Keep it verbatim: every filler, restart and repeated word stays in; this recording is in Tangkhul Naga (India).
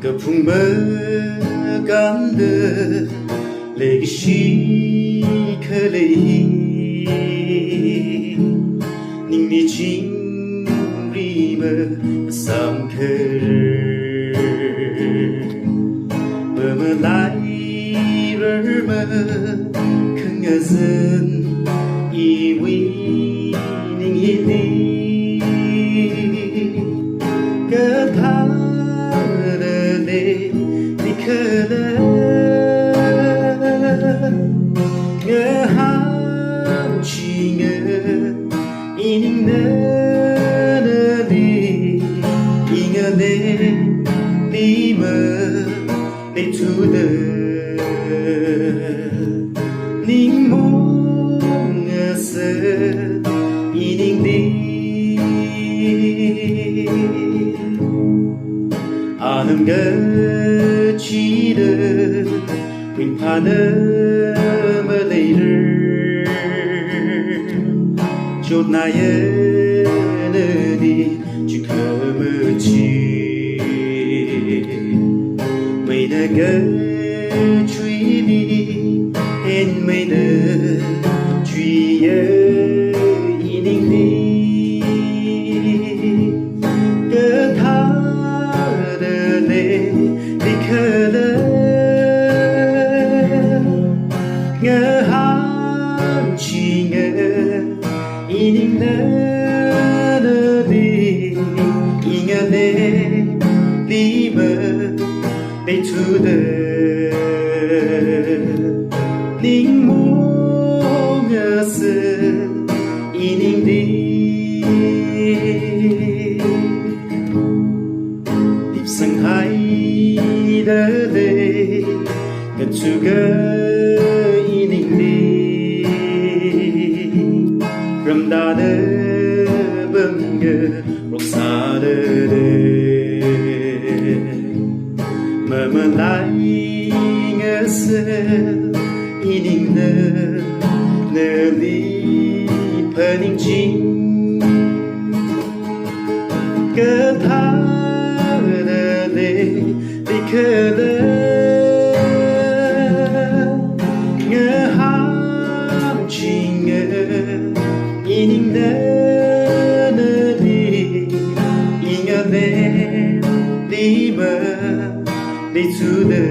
Kaphung makānda leikashi khalei hi, ningli chingri masāmkharar, mamalairar makhangazan iwui ning hili. Kathāda leili khala ngahānchinga, ining nana nali, i ngaleili maleithuda, ning mongasa iningli. Anam kachida ringphāna maleirar, chotnaya nali chikha machi. Meina kachuili en meina chuiya iningli. Kathāda leili khala ngahānchinga, ining nana nali, i ngaleili maleithuda, ning mongasa iningli. Lipsanghaida leikathuka iningli, ramdana pamngarok sāda lei. Mamalai ngasa ining nana nali phaningching. Kathāda leili khala ngahānchinga, ining nana nali, i ngaleili maleithuda,